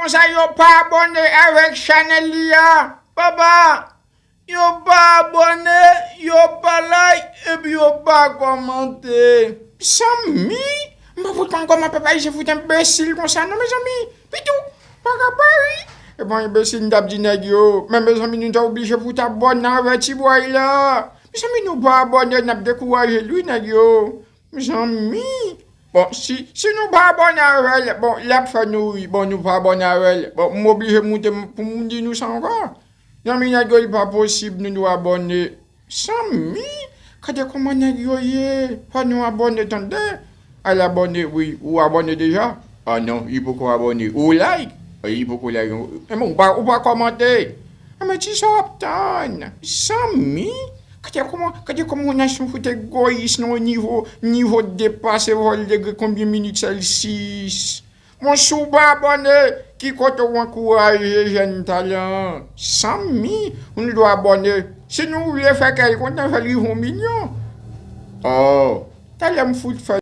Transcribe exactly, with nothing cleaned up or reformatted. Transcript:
Konsa yo pa abòne avèk chanèl li a. Papa, yo pa abòne, yo pa like, epi yo pa kòmante. Mezanmi, m pa fout konn kòman papa Ayisyen fout enbesil konsa non, mezanmi. Pitou, pa ka pari. E bon, enbesil, m t ap di nèg yo, men mezanmi, nou ta oblije fout abòne avèk ti bòy la. Mezanmi, nou pa abòne, n ap dekouraje l wi, nèg yo. Mezanmi. Bon, si, si nou pa abòne avè l, bon, l ap fè nou ri. Bon, nou pa abòne avè l. Bon, m oblije moute m, pou m di nou sa ankò. Zanmi nèg yo, li pa posib, nou dwe abòne. Zanmi, gade kòman nèg yo ye. Fò nou abòne, tande. Al abòne, wi, ou abòne deja? Ah non, li poko abòne. Ou like? Ah, li poko like. Enben, ou pa, ou pa kòmante. Enben, ti sa w ap tann? Zanmi, gade kòman, gade kòman yon nasyon fout egoyis nan yon nivo, nivo depase vòl degre konbyen minit sèlsis. Bon, si w pa abòne, ki kote w ankouraje jèn talan an? Zanmi, nou dwe abòne. Si nou vle fè kè l kontan, fè l rive yon milyon. Oh, talè m fout fè